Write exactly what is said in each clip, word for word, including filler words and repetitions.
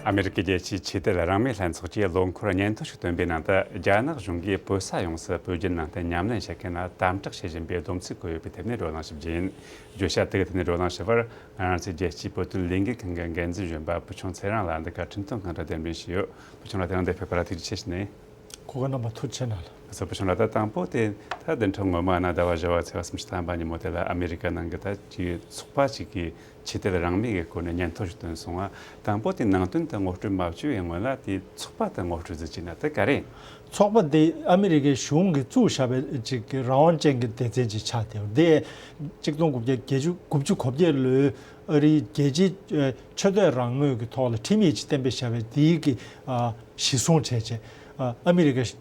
ཨ་མེ་རི་ཀའི་རྒྱལ་སྤྱིའི་ཆོས་དད་རང་མོས་ལྷན་ཚོགས་ཀྱིས་ལོ་འཁོར་སྙན་ཐོ་ཞིག་བཏོན་པའི་ནང་དུ། རྒྱ་ནག་གཞུང་གིས་བོད་ས་ཡོངས་སུ་བོད་བརྒྱུད་ནང་བསྟན་ཉམས་ལེན་བྱེད་མཁན་ལ་དམ་དྲག་བྱེད་བཞིན་པའི་སྡོམ་ཚིག་བཀོད་ཡོད་པའི་ཐད་ནས་བགྲོ་གླེང་ཞིག་བགྱིས་ཡིན། བརྗོད་བྱ་དེ་གའི་ཐད་ནས་བགྲོ་གླེང་ཞུ་བར། ང་རང་ཚོའི་རྒྱལ་སྤྱིའི་བོད་དོན་ལས་འགུལ་ཁང་གི་འགན་འཛིན་གཞོན་པ་བུ་ཆུང་ཚེ་རིང་ལགས་འདི་གར་འཕྲིན་ཐུང་སྒང་དུ་གདན་འདྲེན་ཞུས་ཡོད། བུ་ཆུང་ལགས། དེ་རིང་འདིར་ཕེབས་པ་ལ་ཐུགས་རྗེ་ཆེ་ཞུ་ནས། གོ་སྐབས་གནང་བར་ཐུགས་རྗེ་ཆེ་གནང་ལགས། ལགས་སོ། བུ་ཆུང་ལགས། ད་དང་པོ་དེ་ད་བདུན་ཕྲག་སྔོན་མ་ན་ཟླ་བ་བཞི་པ་ཚེས་པ་སུམ་ཅུ་ཐམ་པ་ཉིན་མོ་དེ་ལ་ཨ་མེ་རི་ཀ་ནང་གི་ད་ཅིག་ཚོགས་པ་ཅིག་གིས་ཆོས་དད་རང་མོས་ཀྱི་སྐོར་ནས་སྙན་ཐོ་ཞིག་བཏོན་སོང་བ། དང་པོ་དེ་ནང་དོན་དེ་ངོ་སྤྲོད་མ་བྱས་པའི་སྔོན་ལ། དེ་ཚོགས་པ་དེ་ངོ་སྤྲོད་ཅིག་བྱས་ན་དེ་ག་རེ་ཡིན། ཚོགས་པ་དེ་ཨ་མེ་རི་ཀའི་གཞུང་གིས་བཙུགས་བཞག་པའི་ཅིག་གི་རང་དབང་ཅན་གྱི་སྡེ་ཚན་ཅིག་ཆགས་བསྡད་པ་དེ། གཅིག་སྟོང་དགུ་བརྒྱ་དགུ་བཅུ་གོ་བརྒྱད་ལོའི་ཨ་རིའི་རྒྱལ་སྤྱིའི་ཨ་ཆོས་དད་རང་མོས་ཀྱི་ཐོག་ལ་ཁྲིམས་ཡིག་ཅིག་གཏན་འབེབས་བྱས་པའི་དེའི་གི་ཨ་གཞི་བཟུང་བྱས་བྱས། ཨ་ཨ་མེ་རི་ཀ་ནས་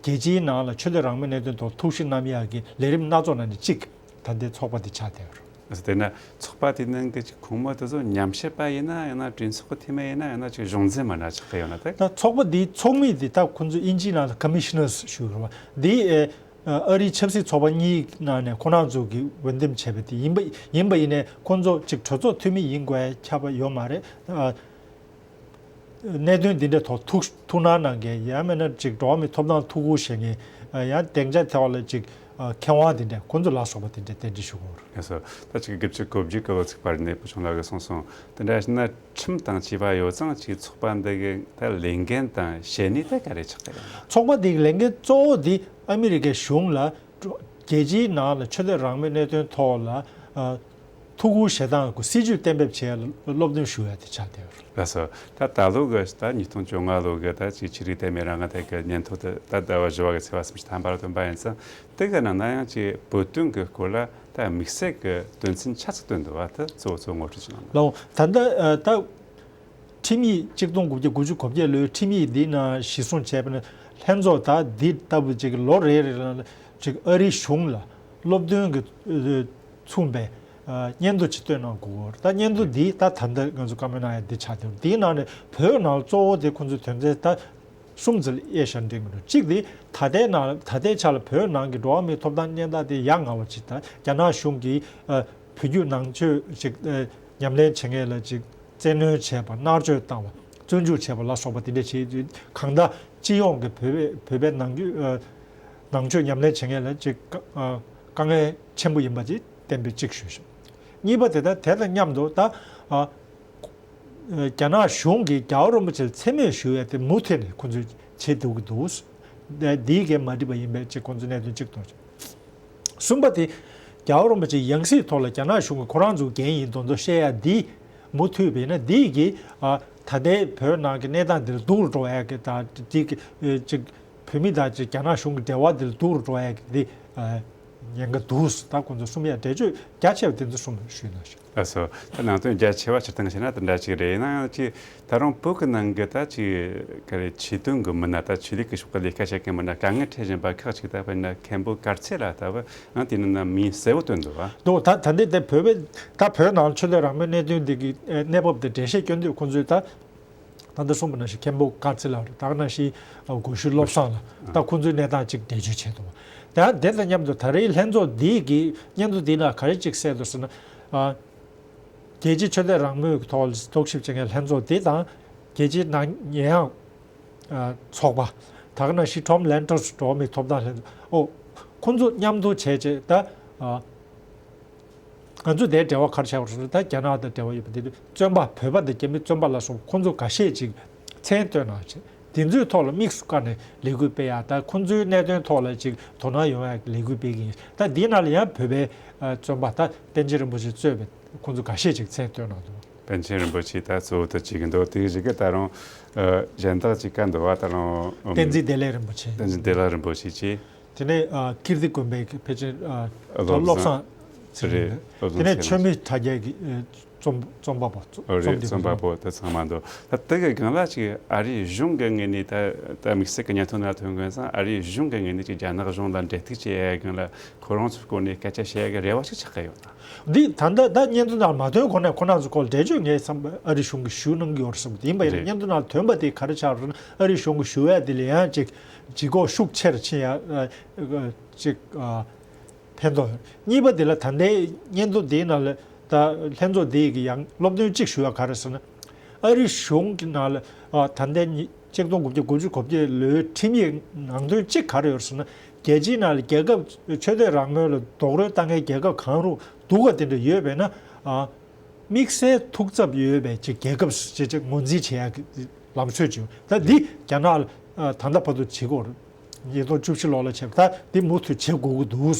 རྒྱལ་སྤྱིའི་ནང་ལ་ཆོས་དད་རང་མོས་གནད་དོན་ཐོག་ཐུགས་ཞིབ་གནང་ཡག་གི་ལས་རིམ་སྣ་ཚོགས་ནང་ནས་གཅིག་ད་ལྟའི་ཚོགས་པ་འདི་ཆགས་བསྡད་ཡོད་རེད། དེས་ན་ཚོགས་པ་དེ་ནང་གི་ཅིག་ཁོངས་མི་དེ་ཚོ་ཉམས་ཞིབ་པ་ཡིན་ན། ཡང་ན་གྲོས་ཚོགས་ཀྱི་འཐུས་མི་ཡིན་ན། ཡང་ན་ཅིག་གཞུང་འཛིན་མི་འདྲ་ཆགས་ཀྱི་ཡོད་ན་དེ། ད་ཚོགས་པ་འདིའི་ཚོགས་མི་འདི་ད་ཁོང་ཚོ་དབྱིན་ཇིའི་ནང་ལ་ཀོ་མི་ཤི་ནར་ཞུ་གི་རེད་པ། འདི་ཨ་ཨ་རིའི་ཆབ་སྲིད་ཚོགས་པ་གཉིས་ནང་ནས་ཁོ་རང་ཚོ་གིས་འོས་འདེམས་བྱས་པ་དེ་ཡིན་པ། ཡིན་པ་ཡིན་ནའི་ཁོང་ཚོ་ཅིག་གྲོས་ཚོགས་འཐུས་མི་ཡིན་དགོས་ཡ་ཁྱབ་པ་ཡོད་མ་རེད། ཨ་གནད་དོན་འདི་འདྲའི་ཐོག་ཐུགས་ཐུགས་སྣང་གནང་མཁན། ཡང་མིན་ན་ཅིག་འགྲོ་བ་མིའི་ཐོབ་ཐང་ཐུགས་ཁུར་བཞེས་མཁན། ཡང་སྡིངས་ཆ་ཐོག་ལ་ཅིག་མཁས་དབང་དེ་འདྲ། ཁོང་ཚོ་ལ་སོགས་པ་དེ་འདྲ་གདན་འདྲེན་ཞུ་གི་ཡོད་རེད། ལགས་སོ། ད་ཅིག་དགུ་བཅུ་གོ་བརྒྱད་ཀྱི་ལོ་ཚིགས་བར་ནས་བུ་ཆུང་ལགས་ཀྱིས་གསུངས་སོང་། དེ་འདྲ་ཡིན་ན་ཁྲིམས་དང་བཅས་པ་ཡོད་ཙང་། ཅིག་ཚོགས་པ་འདི་གི་ད་ལས་འགན་དང་བྱེད་ནུས་དེ་ག་རེ་ཆགས་ཀྱི་ཡོད་ན། ཚོགས་པ་འདིའི་ལས་འགན་གཙོ་བོ་འདི་ཨ་མི་རི་ཀའི་གཞུང་ལ་རྒྱལ་སྤྱིའི་ནང་ལ་ཆོས་དད་རང་མོས་གནད་དོན་ཐོག་ལ་ཨ་ཐུགས་ཁུར་བཞེས་སྟངས་ཀྱི་སྲིད་ཇུས་གཏན་འབེབས་བྱེད་ཡ་ལ་སློབ་སྟོན་ཞུ་ཡ་དེ་ཆགས་བསྡད་ཡོད་རེད། ལགས་སོ། ད་ད་ལོ་གི་ད་ཉིས་སྟོང་བཅོ་ལྔ་ལོ་གི་ད་ཅིག་ཆོས་རིག་དད་མོས་རང་དབང་ཐད་ཀྱི་སྙན་ཐོ་དེ་ད་ཟླ་བ་བཞི་པ་གི་ཚེས་པ་སུམ་ཅུ་ཐམ་པ་ལ་བཏོན་པ་ཡིན་ཙང་། དེ་གི་ནང་ན་ཡང་ཅིག་བོད་དོན་གྱི་སྐོར་ལ་ད་དམིགས་བསལ་གྱི་དོན་ཚན་ཆ་ཚིག་བཏོན་འདུག་པ། དེ་གཙོ་བོ་གཙོ་བོ་ངོ་སྤྲོད་ཅིག་གནང་ན། ལགས་འོང་། ད་ལྟ་ཨ་ད་ཁྲིམས་ཡིག་གཅིག་སྟོང་དགུ་བརྒྱ་དགུ་བཅུ་གོ་བརྒྱད་ལོའི་ཁྲིམས་ཡིག་འདི་ནང་གཞི་བཟུང་བྱས་པ་ན། ལྷན་ཚོགས་ད་འདི་ལྟ་བུ་ཅིག་ལོ་རེ་རེ་ལ་ཅིག་ཨ་རིའི་གཞུང་ལ་སློབ་སྟོན་གྱི་ཨ་མཚུངས་པའི་ཨ་སྙན་ཐོ་ཅིག་བཏོན་གནང་དགོས་ཀྱི་ཡོད་རེད། ད་སྙན་ཐོ་འདི་ད་ད་ལྟ་ང་ཚོ་བཀའ་མོལ་གནང་ཡ་འདི་ཆགས་བསྡད་ཡོད་རེད། འདིའི་ནང་ནས་བོད་ནང་གཙོ་བོ་དེ་ཁོང་ཚོའི་དོན་ཚན་ད་གསུམ་ཙམ་དབྱེ་བཞག་འགྲིག་མི་འདུག་གཅིག་དེ་ད་ལྟའི་ནང་ད་ལྟའི་ཆ་ལ་བོད་ནང་གི་འགྲོ་བ་མིའི་ཐོབ་ཐང་གནས་སྟངས་དེ་ཡ་ང་བ་ཅིག་དང་། རྒྱ་ནག་གཞུང་གིས་ཨ་བོད་བརྒྱུད་ནང་ཆོས་ཅིག་ཨ་ཉམས་ལེན་བྱེད་མཁན་ལ་ཅིག་བཙན་གནོན་བྱས་པ། མནར་གཅོད་བཏང་བ། བཙོན་འཇུག་བྱས་པ་ལ་སོགས་པ་དེ་འདྲ་བྱས་དུས། གང་ལྟར་སྤྱི་ཡོངས་ཀྱི་བོད་པའི་བོད་པའི་ནང་རྒྱུད་ཨ་ནང་ཆོས་ཉམས་ལེན་བྱེད་མཁན་ལ་ཅིག་ཨ་དཀའ་ངལ་ཆེན་པོ་ཡིན་པ་ཅིག་གཏན་འབེབས་གཅིག་ཞུས་ཤིང་། གཉིས་པ་དེ་ད་དེ་དང་མཉམ་དུ་ད་ཨ་རྒྱ་ནག་གཞུང་གིས་རྒྱལ་བ་རིན་པོ་ཆེར་མཚན་སྨད་ཞུ་ཡ་དེ་མུ་མཐུད་ནས་ཁོང་ཚོས་བྱེད་འདུག་གི་འདུག། དེ་འདིའི་འགན་མ་འགྲིག་པ་ཡིན་པའི་ཅིག་ཁོང་ཚོས་གནད་དོན་གཅིག་མཐོང་། གསུམ་པ་དེ་རྒྱལ་བ་རིན་པོ་ཆེའི་ཡང་སྲིད་ཐོག་ལ་རྒྱ་ནག་གཞུང་གིས་ཁོ་རང་ཚོའི་འགན་ཡིན་མདོག་མདོག་བཤད་ཡ་འདི་མུ་མཐུད་པ་ཡིན་ན། འདིས་ཀྱིས་ཨ་ད་ལྟའི་བོད་ནང་གི་གནས་སྟངས་འདི་ལ་སྡུག་རུ་འགྲོ་ཡ་གི་དང་། འདི་གི་ཨ་ཅིག་བོད་མི་དང་ཅིག་རྒྱ་ནག་གཞུང་གི་འབྲེལ་བ་འདི་ལ་སྡུག་རུ་འགྲོ་ཡ་གི་འདི་ཨ་ཉེན་ཁ་འདུག། ད་ཁོང་ཚོས་གསུང་ཡ་འགྲེལ་བརྗོད་རྒྱ་ཆེ་བ་དེ་ཚོ་གསུངས་ཞུས་གནང་ཞིང་། ལགས་སོ། ད་ནང་དོན་རྒྱ་ཆེ་བ་སྤྱིར་བཏང་བྱས་ན་དེ་འདྲ་ཅིག་རེད། ཡིན་ན་ཡང་ཅིག་ད་རུང་བོད་ཀྱི་ནང་གི་ད་ཅིག་ག་རེ་ཆོས་དོན་གྱི་མི་སྣ། ད་ཆོས་ལུགས་ཀྱི་ཕྱོགས་ཀྱི་ལས་ཀ་བྱེད་མཁན་མི་སྣ་དཀའ་ངལ་འཕྲད་བཞིན་པ་ཁག་ཅིག་ད་དཔེར་ན་མཁན་པོ་དཀར་ཚེ་ལགས་ལྟ་བུ། ཡང་དེ་ནི་ན་མིང་གསལ་བོ་བཏོན་འདུག་པ། འདུག། ད་ད་འདི་དེ་བོད་པའི་ད་བོད་ནང་ཆོས་དད་རང་མོས་གནད་དོན་འདི་གི་ཨེ་གནས་བབ་དེ་འགྲེལ་བཤད་སྐྱོན་དུས། ཁོང་ཚོས་ད་ད་ལྟ་གསུངས་པ་ནང་བཞིན་མཁན་པོ་དཀར་ཚེ་ལགས་རེད། ད་ག་ནང་བཞིན་ཨ་སྒོ་ཤུལ་བློ་བཟང་ལགས། ད་ཁོང་ཚོའི་གནས་སྟངས་ཅིག་འགྲེལ་བརྗོད་བྱས་འདུག། ད་དེ་དང་མཉམ་དུ་ད་རེས་ལྷན་ཚོགས་འདི་གི་སྙན་ཐོ་འདི་ན་ག་རེ་ཅིག་གསལ་འདུག་ཟེར་ན། ཨ་རྒྱལ་སྤྱིའི་ཆོས་དད་རང་མོས་ཀྱི་ཐོག་ལ་རྟོག་ཞིབ་བྱེད་མཁན་ལྷན་ཚོགས་འདི་དང་། རྒྱལ་སྤྱིའི་ནང་ཉེས་ཡངས་ཨ་ཚོགས་པ། ད་ག་ནང་བཞིན་ཊོམ་ལན་ཊར་འགྲོ་བ་མིའི་ཐོབ་ཐང་ལྷན་ཚོགས། ཨོ། ཁོང་ཚོ་མཉམ་དུ་བྱས་བྱས་ད་ཨ་ང་ཚོ་དེའི་འབྲེལ་བ་ག་རེ་བྱས་པ་རེད་ཟེར་ན། ད་རྒྱ་ནག་དང་འབྲེལ་བ་ཡོད་པ་དེ་དུས་བཙོན་པ། བོད་པ་དང་རྒྱ་མི་བཙོན་པ་ལ་སོགས་ཁོང་ཚོ་འགའ་ཤས་ཅིག་མཚན་བཏོན་གནང་བྱས། དེ་ཚོའི་ཐོག་ལ་དམིགས་སུ་བཀར་ནས་ལས་འགུལ་སྤེལ་ཡ། ད་ཁོང་ཚོའི་གནད་དོན་ཐོག་ལ་ཅིག་དོ་སྣང་ཡོང་ཡ་ལས་འགུལ་སྤེལ་གྱི་ཡིན། ད་འདིའི་ནང་ལ་ཡང་བོད་པའི་ཨ་བཙོན་པ་ད་པཎ་ཆེན་རིན་པོ་ཆེ་གཙོས་པའི་ཁོང་ཚོ་འགའ་ཤས་ཅིག་མཚན་བཏོན་གནང་འདུག། པཎ་ཆེན་རིན་པོ་ཆེ་ད་གཙོ་བོ་དུ་བྱེད་ཀྱི་འདུག། དེ་གཞི་གི་ད་རུང་ཨ་གཞན་དག་ཅིག་བཀའ་འདུག་པ། ད་རུང་ཨམ་བསྟན་འཛིན་བདེ་ལེགས་རིན་པོ་ཆེ། བསྟན་འཛིན་བདེ་ལེགས་རིན་པོ་ཆེ་བཅས། དེ་ནས་ཨ་ཀིརྟི་དགོན་པའི་གི་ཕལ་ཆེར་ཨ་བློ་བཟང་ཚེ་རིང་། རེད། བློ་བཟང་ཚེ་རིང་། དེ་ནས་ཆོས་མེད་དྲ་རྒྱའི་གི་ཨ་རྩོམ་རྩོམ་པ་པོ། ཨོ་རེད། རྩོམ་རྩོམ་པ་པོ་དེ་ཚང་མ་འདུག། ད་དེ་གི་སྒང་ལ་ཅིག་ཨ་རིའི་གཞུང་གི་ངོས་ནས། ད་ད་དམིགས་བསལ་གྱི་སྙན་ཐོ་ནང་ཐོན་མཁན་ཙང་། ཨ་རིའི་གཞུང་གི་ངོས་ནས་ཅིག་རྒྱ་ནག་གཞུང་ལ་འབྲེལ་གཏུག་བྱེད་ཡ་སྒང་ལ་ཁོ་རང་ཚོའི་སྐོར་ནས་སྐད་ཆ་བཤད་ཡ་གི་རེ་བ་ཞིག་ཆགས་ཀྱི་ཡོད་ན། འདི་ད་ལྟ་ད་སྙན་ཐོ་ནང་མ་ཐོན་གོང་ནས་ཁོ་རང་ཚོ་སྐོར་འགྲེལ་བརྗོད་ངས་བསམ་པ་ཨ་རི་གཞུང་གིས་ཞུ་གནང་གི་ཡོད་རེད་བསམ་གི་འདུག། ཡིན་པ་ཡིན་ན། རེད། སྙན་ཐོ་ནང་ཐོན་པ་དེ་ག་རེ་ཆགས་རེད་ན། ཨ་རི་གཞུང་གིས་ཞུ་ཡ་དེ་ལས་ཡང་ཅིག་ལྗིད་ཁོག་ཤུགས་ཆེར་ཕྱིན་ཡ་ཨ་ཅིག་ཨ་ཕན་ཐོགས་ཡོད། གཉིས་པ་དེ་ལ་ད་ལྟའི་སྙན་ཐོ་དེའི་ནང་ལ་ད་ལྷན་ཚོགས་དེ་གི་ཡང་སློབ་སྟོན་གཅིག་ཞུ་ཡ་ག་རེ་ཟེར་ན། ཨ་རི་གཞུང་གི་ནང་ལ་ཨ་ད་ལྟའི་ཉི་ཆིག་སྟོང་དགུ་བརྒྱ་དགུ་བཅུ་གོ་བརྒྱད་ལོའི་ཁྲིམས་ཡིག་ནང་དོན་གཅིག་ག་རེ་ཡོད་ཟེར་ན། རྒྱལ་སྤྱིའི་ནང་ལ་རྒྱལ་ཁབ་ཆོས་དད་རང་མོས་ལ་རྡོག་རོལ་བཏང་མཁན་རྒྱལ་ཁབ་གང་རུང་སྡུག་ག་དེ་འདྲ་ཡོད་པས་ན། ཨ་དམིགས་བསལ་ཐུགས་འཚབ་ཡོད་པའི་ཅིག་རྒྱལ་ཁབ་ཅིག་ཅིག་ངོས་འཛིན་བྱེད་ཡག་གི་ལམ་སྲོལ་ཅིག་ཡོད། ད་འདི་རྒྱ་ནག་ལ་ཨ་ད་ལྟ་བར་དུ་བྱེད་ཀྱི་ཡོད་རེད། ཉིས་སྟོང་བཅུ་བཞི་ལོ་ལ་བྱས་པ་ད་འདི་མུ་མཐུད་བྱེད་དགོས་ཀྱི་འདུག་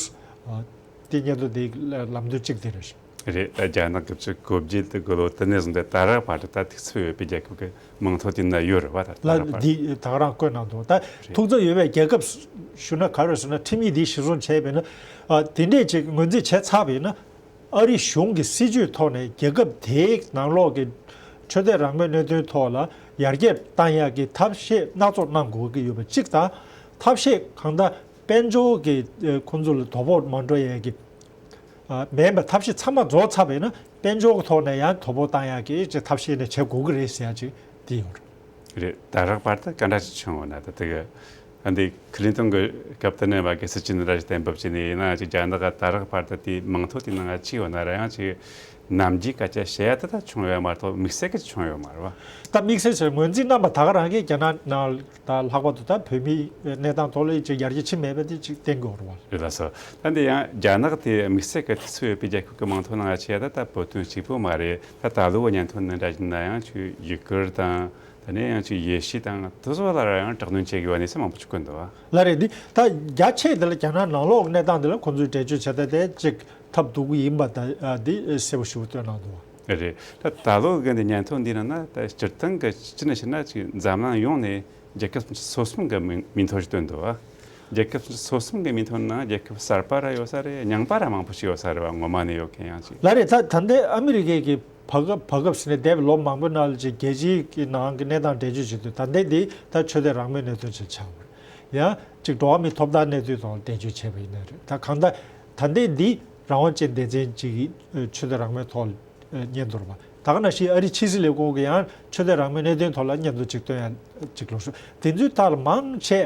ཨ་དེ་སྙན་ཐོ་དེའི་ལམ་སྟོན་གཅིག་དེ་རེད། རེད། ད་རྒྱ་ནག་གི་བཅུ་གོ་བརྒྱད་དུ་དགོས་ལོ་དེ་ནས་བཟུང་སྟེ་ད་རག་བར་དུ་ད་ཐུགས་འཚབ་ཡོད་པའི་རྒྱལ་ཁབ་ཀྱི་མིང་ཐོ་དེ་ན་ཡོད་རེད་བ། ད་ད་ལ་རག་བར་འདི་ད་ག་རང་བཀོད་གནང་འདུག་ད་རེད། ཐུགས་འཚབ་ཡོད་པའི་རྒྱལ་ཁབ་ཞུ་ན་ག་རེ་ཟེར་ན། ཁྲིམས་ཡིག་འདི་གཞིར་བཟུང་བྱས་པས་ན་ཨ་དེ་འདྲས་ཅིག་ངོས་འཛིན་བྱས་ཚར་བས་ན། ཨ་རི་གཞུང་གི་སྲིད་ཇུས་ཐོག་ནས་རྒྱལ་ཁབ་དེའི་ནང་ལོགས་ཀྱི་ཆོས་དད་རང་མོས་གནད་དོན་ཐོག་ལ་ཡར་རྒྱས་བཏང་ཡག་གི་ཐབས་ཤེས་སྣ་ཚོགས་གནང་དགོས་ཀྱི་ཡོད་པ་གཅིག་དང་། ཐབས་ཤེས་གང་ལྟར་དཔལ་འབྱོར་གྱི་ཨ་ཁོང་ཚོ་ལ་དོ་ཕོག་མ་འགྲོ་ཡག་གི་ཨ་མིན་པ་ཐབས་ཤེས་ཚང་མ་རྫོགས་ཚར་བས་ན་དཔལ་འབྱོར་གྱི་ཐོག་ནས་ཡང་དོ་ཕོག་བཏང་ཡག་གི་ཅིག་ཐབས་ཤེས་ནས་བྱེད་དགོས་ཀྱི་རེད་ཟེར་ཡག་ཅིག་དེ་ཡོད་རེད། རེད། ད་རག་བར་དུ་ག་འདྲ་ཞིག་བྱུང་ཡོད་ན། ད་དེ་གི་ཨ་འདི་ཁི་ལིན་ཏོན་གྱི་སྐབས་དེ་ནས་བ་གི་སྲིད་ཇུས་འདི་འདྲ་ཞིག་གཏན་འབེབས་བྱས་ནས་ཡིན་ན་ཅིག་རྒྱ་ནག་ག་ད་རག་བར་དུ་དེའི་མིང་ཐོ་དེའི་ནང་ང་ཅིག་ཡོད་ན་ར་ཡང་ཅིག་ནམ་རྒྱུན་སྐད་ཆ་བཤད་ཡ་དེ་ད་བྱུང་ཡོད་མ་གཏོགས་དམིགས་བསལ་གྱི་བྱུང་ཡོད་མ་རེད་བ། ད་དམིགས་བསལ་ཟེར་ངོས་འཛིན་རྣམ་པ་ད་ག་རང་གིས་རྒྱ་ནག་ནང་ད་ལྷག་པར་དུ་ད་བོད་མིའི་གནས་སྟངས་ཐོག་ལ་ཅིག་ཡར་རྒྱས་ཕྱིན་མེད་པ་དེ་ཅིག་བསྟན་དགོས་རེད་བ། རེད་ལགས་སོ། ད་འདི་ཡང་རྒྱ་ནག་དེ་དམིགས་བསལ་གྱི་ཐུགས་འཚབ་ཡོད་པའི་རྒྱལ་ཁབ་ཀྱི་མིང་ཐོ་ནང་ང་ཆེ་ཡ་ད་ད་བོད་དོན་གཅིག་པོ་མ་རེད། ད་ད་ལོ་བ་སྙན་ཐོ་འདི་འདྲ་ཞིག་ན་ཡང་ཅིག་ཡུ་གུར་དང་། དེ་ནས་ཡང་ཅིག་ཡེ་ཤུ་དང་དེ་ཚོ་ལ་ར་ཡང་དྲག་གནོན་བྱེད་དགོས་པ་གནས་ཚུལ་མང་པོ་ཅིག་བཀོད་འདུག་བ། ལགས་རེད། འདི་ད་རྒྱ་ཆེ་དེ་ལ་རྒྱ་ནག་ནང་ལོགས་གནས་སྟངས་དེ་ལ་ཁོང་ཚོས་འགྲེལ་བརྗོད་བྱེད་ད་དེ་ཅིག་ཐབས་སྡུག་པོ་ཡིན་པ་ད་ཨ་འདི་གསལ་པོ་ཞེ་པོ་བཏོན་གནང་འདུག་བ། རེད། ད་ད་ལོ་གི་འདི་སྙན་ཐོ་འདི་ནང་ན་ད་སྤྱིར་བཏང་གི་སྤྱི་ནས་བཤད་ན་ཅིག་འཛམ་གླིང་ཡོངས་ནས་རྒྱལ་ཁབ་སོ་གསུམ་གི་མིང་མིང་ཐོ་ཞིག་བཏོན་འདུག་བ། རྒྱལ་ཁབ་སོ་གསུམ་གི་མིང་ཐོ་ནང་རྒྱལ་ཁབ་གསར་པ་ར་ཡོད་ས་རེད། རྙིང་པ་ར་མང་པོ་ཞིག་ཡོད་ས་རེད་བ། ངོ་མ་ནས་ཡོད་མཁན་ཡང་ཅིག་ལགས་རེད། ད་ད་ལྟའི་ཨ་མི་རི་ཀའི་གི་བར་སྐབས་བར་སྐབས་ཟེར་ནས་འདས་པའི་ལོ་མང་པོའི་ནང་ལ་ཅིག་རྒྱལ་སྤྱིའི་གི་ནང་གི་གནས་སྟངས་འགྲེལ་བརྗོད་བྱེད་དུས་ད་ལྟའི་འདི་ད་ཆོས་དད་རང་མོས་གནད་དོན་ཅིག་ཆགས་པ་རེད། ཡང་ཅིག་འགྲོ་བ་མིའི་ཐོབ་ཐང་གནད་དོན་ཐོག་ལ་འགྲེལ་བརྗོད་བྱས་པ་ཡིན་ན་རེད། ད་གང་ལྟར་ད་ལྟའི་འདི་རང་དབང་ཅན་སྡེ་ཚན་གཅིག་གིས་ཆོས་དད་རང་མོས་ཐོག་ལ་སྙན་ཐོ་རེད་པ། ད་ག་ནང་བཞིན་ཨ་རིའི་ཕྱི་སྲིད་ལས་ཁུངས་ཀྱིས་ཡང་ཆོས་དད་རང་མོས་གནད་དོན་ཐོག་ལ་སྙན་ཐོ་ཅིག་བཏོན་ཡ་ཅིག་ལོ་ཞུ། དེ་ཚོའི་ཐད་ལ་མང་ཆེ་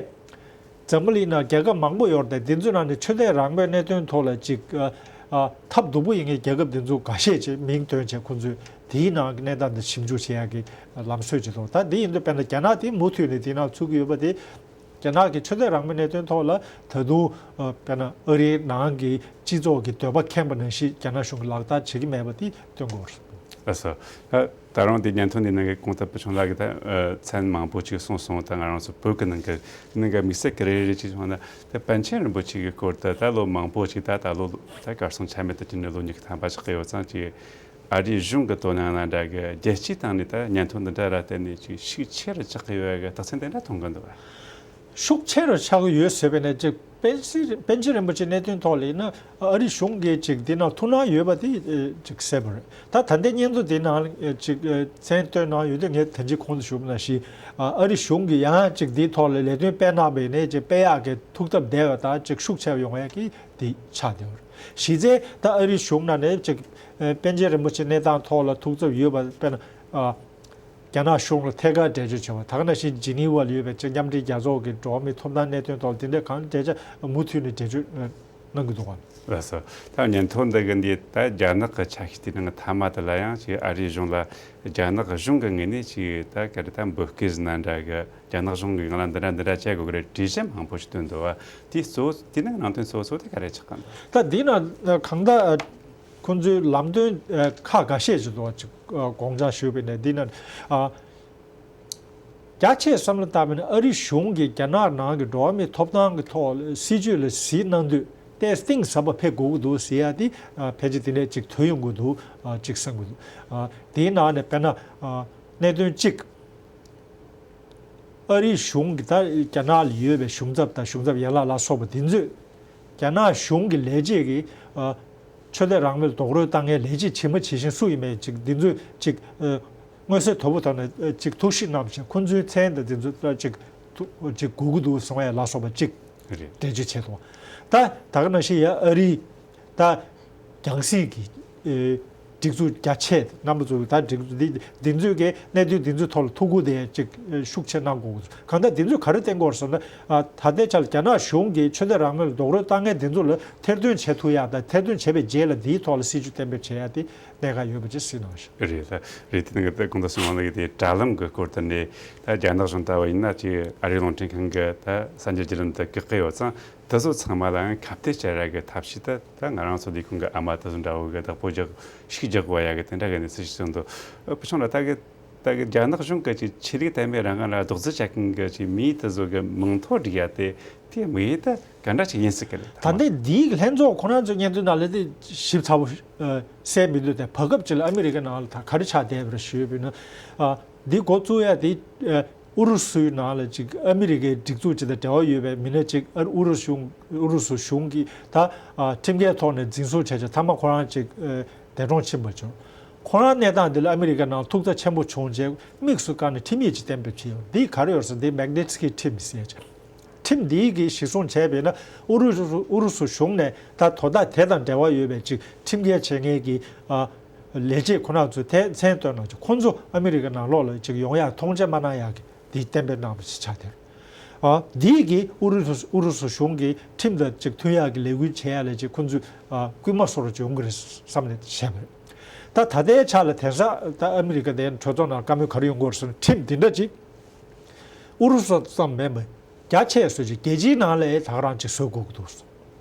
འཛམ་བུ་གླིང་ནང་རྒྱལ་ཁབ་མང་པོ་ཡོད་རེད་དེ། དེ་ཚོའི་ནང་ནས་ཆོས་དད་རང་མོས་གནད་དོན་ཐོག་ལ་ཅིག་ཨ་ཨ་ཐབས་སྡུག་པོ་ཡིན་མཁན་རྒྱལ་ཁབ་དེ་ཚོ་འགའ་ཤས་ཅིག་མིང་བཏོན་བྱས་ཁོང་ཚོས་དེའི་ནང་གི་གནས་སྟངས་དེ་ཞིབ་འཇུག་བྱེད་ཡག་གི་ལམ་སྲོལ་ཅིག་འདུག་ད་དེ་ཡིན་དུས་དཔེར་ན་རྒྱ་ནག་དེ་མུ་མཐུད་ནས་དེའི་ནང་ཚུད་ཀྱི་ཡོད་པ་དེ། རྒྱ་ནག་གི་ཆོས་དད་རང་མོས་གནད་དོན་ཐོག་ལ་ད་དུང་ཨ་དཔེར་ན་ཨ་རིའི་ནང་གི་སྤྱི་ཚོགས་ཀྱི་འདོད་པ་ཁེངས་པ་ནང་བཞིན་རྒྱ་ནག་གཞུང་གིས་ལག་བསྟར་བྱེད་ཀྱི་མེད་པ་དེ་སྟོན་དགོས་རེད། ལགས་སོ། ད་ད་རུང་དེ་སྙན་ཐོ་འདི་ནང་གི་གོང་དུ་བུ་ཆུང་ལགས་ཀྱིས་ད་ཨ་མཚན་མང་པོ་ཅིག་གསུངས་སོང་། ད་ང་རང་ཚོ་བོད་ཀྱི་ནང་གི་ནང་གི་དམིགས་བསལ་གྱི་རེ་རེ་ཅིག་སོང་ན། ད་པཎ་ཆེན་རིན་པོ་ཆེ་གི་སྐོར་དུ་ད་ལོ་མང་པོ་ཅིག་ད་ད་ལོ་ད་གར་སོང་ཆ་མེད་དུ་གྱུར་ནས་ལོ་ཉི་ཤུ་ཐམ་པ་ཅིག་གི་ཡོད་ཙང་ཅིག་ཨ་རིའི་གཞུང་གི་དོ་སྣང་ནང་འདྲ་གི་རྒྱལ་སྤྱིའི་སྟེང་ནས་ད་སྙན་ཐོ་འདི་འདྲ་ར་བལྟས་ནས་ཅིག་ཤུགས་ཆེ་རུ་ཆགས་ཀྱི་ཡོད་གི་རྟགས་མཚན་དེ་འདྲ་མཐོང་གི་འདུག་ག་ཤུགས་ཆེ་རུ་ཆགས་ཀྱི་ཡོད་ཟེར་བས་ན་ཅིག་པཎ་ཆེན་པཎ་ཆེན་རིན་པོ་ཆེའི་གནད་དོན་ཐོག་ལ་ཡིན་ན་ཨ་རི་གཞུང་གིས་ཅིག་འདི་ནང་ཐུགས་སྣང་ཡོད་པ་དེ་ཨེ་ཅིག་གསལ་པོ་རེད། ད་ད་ལྟའི་སྙན་ཐོ་འདི་ནང་ཨེ་ཅིག་ཨེ་མཚན་བཏོན་གནང་ཡོད་དུས་ངས་ད་ཅི་གོང་དུ་ཞུས་པ་ནང་བཞིན་ཨ་ཨ་རི་གཞུང་གིས་ཡང་ཅིག་འདིའི་ཐོག་ལ་ལས་དོན་སྤེལ་གནང་བས་ནས་ཅིག་སྤེལ་ཡག་གི་ཐུགས་སྟབས་བདེ་བ་དང་ཅིག་ཤུགས་ཆེ་བ་ཡོང་ཡག་གི་དེ་ཆགས་བསྡད་པ་རེད། གཞི་རྩའི་ད་ཨ་རིའི་གཞུང་ནང་ནས་ཅིག་ཨེ་པཎ་ཆེན་རིན་པོ་ཆེ་གནས་སྟངས་ཐོག་ལ་ཐུགས་འཚབ་ཡོད་པ་དཔེར་ན་ཨ་རྒྱ་ནག་གཞུང་ལ་ཐད་ཀར་འགྲེལ་བརྗོད་བྱས་པ། ད་ག་ནང་བཞིན་ཇི་ནི་ཝ་ལ་ཡོད་པའི་ཅིག་མཉམ་འབྲེལ་རྒྱལ་ཚོགས་ཀྱི་འགྲོ་བ་མིའི་ཐོབ་ཐང་གནད་དོན་ཐོག་ལ་དེ་འདྲའི་གང་འགྲེལ་བྱ་མུ་མཐུད་ནས་འགྲེལ་བརྗོད་གནང་གི་འདུག་གམ། ལགས་སོ། ད་སྙན་ཐོ་འདི་གི་འདི་ད་རྒྱ་ནག་གི་ཆ་ཤས་དེ་ནང་མཐའ་མ་དེ་ལ་ཡང་ཅིག་ཨ་རིའི་གཞུང་ལ་རྒྱ་ནག་གཞུང་གི་ངོས་ནས་ཅིག་ད་ག་རེ་ད་འབོད་སྐུལ་ཟེར་ན་འདྲ་གི་རྒྱ་ནག་གཞུང་གིས་ང་ལ་འདི་འདྲ་འདི་འདྲ་བྱེད་དགོས་ཀྱི་རེད་འགྲེལ་བཤད་མང་པོ་ཞིག་བཏོན་འདུག་བ། དེ་གཙོ་བོ་དེ་ནང་ནང་དོན་གཙོ་བོ་གཙོ་བོ་དེ་ག་རེ་ཆགས་གམ། ད་འདི་ན་གང་ལྟར་ཁོང་ཚོའི་ལམ་སྟོན་ཨ་ཁག་འགའ་ཤས་ཅིག་འདུག་བ། ཅིག་ཨ་དགོངས་འཆར་ཞུས་པ་ཡིན་ན་འདི་ན་ཨ་རྒྱ་ཆེ་བསམ་བློ་བཏང་བ་ཡིན་ན་ཨ་རི་གཞུང་གིས་རྒྱ་ནག་ནང་གི་འགྲོ་བ་མིའི་ཐོབ་ཐང་གི་ཐོག་ལ་སྲིད་ཇུས་ལ་གཟིགས་གནང་དུས་ཏོག་ཙམ་གཏིང་ཟབ་པ་ཕེབས་དགོས་ཀྱི་འདུག་ཟེར་ཡ་དེ་ཨ་ཕལ་ཆེར་དེ་ནས་ཅིག་ཐོན་ཡོང་གི་འདུག་ཨ་ཅིག་བསམ་གྱི་འདུག་ཨ་དེའི་ནང་ནས་དཔེར་ན་ཨ་གནད་དོན་གཅིག་ཨ་རིའི་གཞུང་གིས་ད་རྒྱ་ནག་ལ་ཡོད་པའི་གཞུང་ཚབ་དང་གཞུང་ཚབ་ཡན་ལག་ལ་སོགས་པ་འདི་ཚོས་རྒྱ་ནག་གཞུང་གི་ལས་བྱེད་ཀྱིས་ཨ་ཆོས་དད་རང་མོས་ལ་རྡོག་རོལ་བཏང་མཁན་ལས་བྱེད་ཇི་མ་ཇི་བཞིན་སུ་ཡིན་མིན་ཅིག་འདི་ཚོས་ཅིག་ཨ་མངོན་གསལ་དོད་པོ་ཐོག་ནས་ཨ་ཅིག་ཐུགས་ཞིབ་གནང་བྱས་ཁོང་ཚོའི་མཚན་དང་འདི་ཚོ་ཅིག་ཐུ་ཅིག་དགོས་ཀྱི་འདུག་གསུང་ཡ་ལ་སོགས་པ་ཅིག་རེད། འགྲེལ་བརྗོད་བྱས་འདུག་ད་ད་ག་ནང་བཞིན་ཡ་ཨ་རིའི་ད་རྒྱང་སྲིང་གི་ཨེ་ སྒྲིག་འཛུགས་རྒྱ་ཆེ་རྣམ་པ་ཚོ་ད་སྒྲིག་འཛུགས་འདི་འདི་ཚོས་ཀྱི་གནད་དོན་འདི་ཚོའི་ཐོག་ལ་ཐུགས་ཁུར་དེ་ཅིག་ཤུགས་ཆེ་གནང་དགོས། གང་ལྟར་འདི་ཚོས་ག་རེ་བསྟན་དགོས་ཟེར་ན། ཨ། ད་ལྟའི་ཆར་རྒྱ་ནག་གཞུང་གིས་ཆོས་དད་རང་མོས་ལ་རྡོག་རོལ་བཏང་མཁན་འདི་ཚོ་ལ་ཐེར་འདོན་བྱེད་ཐུབ་ཡག་དང་། ཐེར་འདོན་བྱས་པའི་རྗེས་ལ་འདིའི་ཐོག་ལ་སྲིད་ཇུས་གཏན་འབེབས་བྱེད་ཡག་དེ་གནད་འགག་ཡོད་པ་ཅིག་གཟིགས་གནང་ཞིང་། རེད། ད་རེད། དེ་ནི་ད་གོང་དུ་གསུངས་པ་ནང་བཞིན་དེ་དྲ་ལམ་གྱི་སྐོར་དུ་ནས། ད་རྒྱ་ནག་གཞུང་ལྟ་བུ་ཡིན་ན་ཅིག་ཨ་རིའི་རླུང་འཕྲིན་ཁང་གི་ད་གསར་འགྱུར་བརྒྱུད་ལམ་དུ་བཀག་གི་ཡོད་ཙང་། དེ་ཚོ་ཚང་མ་ལའང་ཁ་གཏད་བཅག་ཡག་གི་ཐབས་ཤེས་དེ། ད་ང་རང་ཚོ་ལས་ཁུངས་ཀྱི་ཨ་མ་དེ་ཚོ་འདྲ་བོ་གི་བདག་པོ་རྒྱག་ཤུགས་རྒྱག་དགོས་ཡག་གི་དེ་འདྲ་གི་གནས་ཚུལ་ཞིག་བྱུང་འདུག། ཨ། བུ་ཆུང་ལགས། ད་གི་ད་གི་རྒྱ་ནག་གཞུང་གི་ཅིག་ཆོས་ལུགས་དད་མོས་རང་དབང་ལ་རྡོག་རྫིས་བྱེད་མཁན་གྱི་ཅིག་མི་དེ་ཚོ་གི་མིང་ཐོ་སྒྲིག་ཡག་དེ། དེའི་དམིགས་ཡུལ་དེ་ག་འདྲ་ཞིག་ཡིན་སྲིད་ཀྱི་རེད། ད་ལྟའི་འདིའི་ལྷན་ཚོགས་ཁོ་རང་ཚོའི་སྙན་ཐོའི་ནང་ལ་དེ་ཞིབ་ཚགས་པོ་གསལ་མི་འདུག། དེ་བར་སྐབས་ཅིག་ལ་ཨ་མི་རི་ཀའི་ནང་ལ་ད་ག་རེ་ཆགས་བསྡད་པ་རེད་ཞུས་པ་ཡིན་ན། ཨ། འདི་འགོ་བཙུགས་ཡག་དེ། ཨ། ཨུ་རུ་སུའི་ནང་ལ་ཅིག་ཨ་མི་རི་ཀའི་སྒྲིག་འཛུགས་ཅིག་དང་འབྲེལ་བ་ཡོད་པའི་མི་སྣ་ཅིག། ཨ། ཨུ་རུ་སུ་གཞུང་ཨུ་རུ་སུ་གཞུང་གིས་ད། ཨ། ཁྲིམས་འགལ་ཐོག་ནས་འཛིན་བཟུང་བྱས་བྱས། མཐའ་མ་ཁོ་རང་ཅིག། ཨ། འདས་གྲོངས་ཕྱིན་པ་བྱུང་། ཁོ་རང་གནས་སྟངས་འདི་ལ་ཨ་མི་རི་ཀའི་ནང་ཐུགས་འཚབ་ཆེན་པོ་བྱུང་རྗེས། དམིགས་སུ་བཀར་ནས་ཁྲིམས་ཡིག་ཅིག་གཏན་འབེབས་བྱས་ཡོད། འདི་ག་རེ་ཡོད་ཟེར། འདི་མེག་ནི་སི་ཀི་ཁྲིམས་ཟེར་ཅིག། ཁྲིམས་འདིའི་གི་གཞིར་བཟུང་བྱས་པས་ན། ཨུ་རུ་སུ་ཨུ་རུ་སུ་གཞུང་ནས་ད་དོ་བདག་དེ་དང་འབྲེལ་བ་ཡོད་པའི་ཅིག་ཁྲིམས་འགལ་བྱེད་མཁན་གྱི། ཨ། ལས་བྱེད་ཁོ་ན་ཚོས་མཚན་མཚན་བཏོན་གནང་ཅིག། ཁོང་ཚོ་ཨ་མི་རི་ཀའི་ནང་ལོགས་ལ་ཅིག་ཡོང་ཡག་ཐོངས་མཆན་མ་གནང་ཡག་གི་འདི་གཏན་འབེབས་གནང་བ་ཞིག་ཆགས་ཏེ། ཨ། འདིས་གི་ཨུ་རུ་སུ་ཨུ་རུ་སུ་གཞུང་གི་ཁྲིམས་དང་ཅིག་མཐུན་ཡག་གི་ལས་འགུལ་བྱེད་ཡག་ལ་ཅིག་ཁོང་ཚོས། ཨ། སྐུལ་མ་བཟོ་འདྲ་ཅིག་ཡོང་གི་རེད་བསམ་ནས་བཤད་པ་རེད། ད་ད་ལྟའི་ཆ་ལ་དེང་སང་ད་ཨ་མི་རི་ཀ་དེ་གྲོས་ཚོགས་ནང་བཀའ་མོལ་ག་རེ་ཡོང་གི་ཡོད་རེད་ཟེར་ན། ཁྲིམས་འདི་འདྲ་ཅིག་ཨུ་རུ་སུ་ཙམ་མིན་པ། རྒྱ་ཆེ་བཟོ་ཅིག་རྒྱལ་སྤྱིའི་ནང་ལ་ད་ག་རང་ཅིག་བཟོ་དགོས་ཀྱི་འདུག།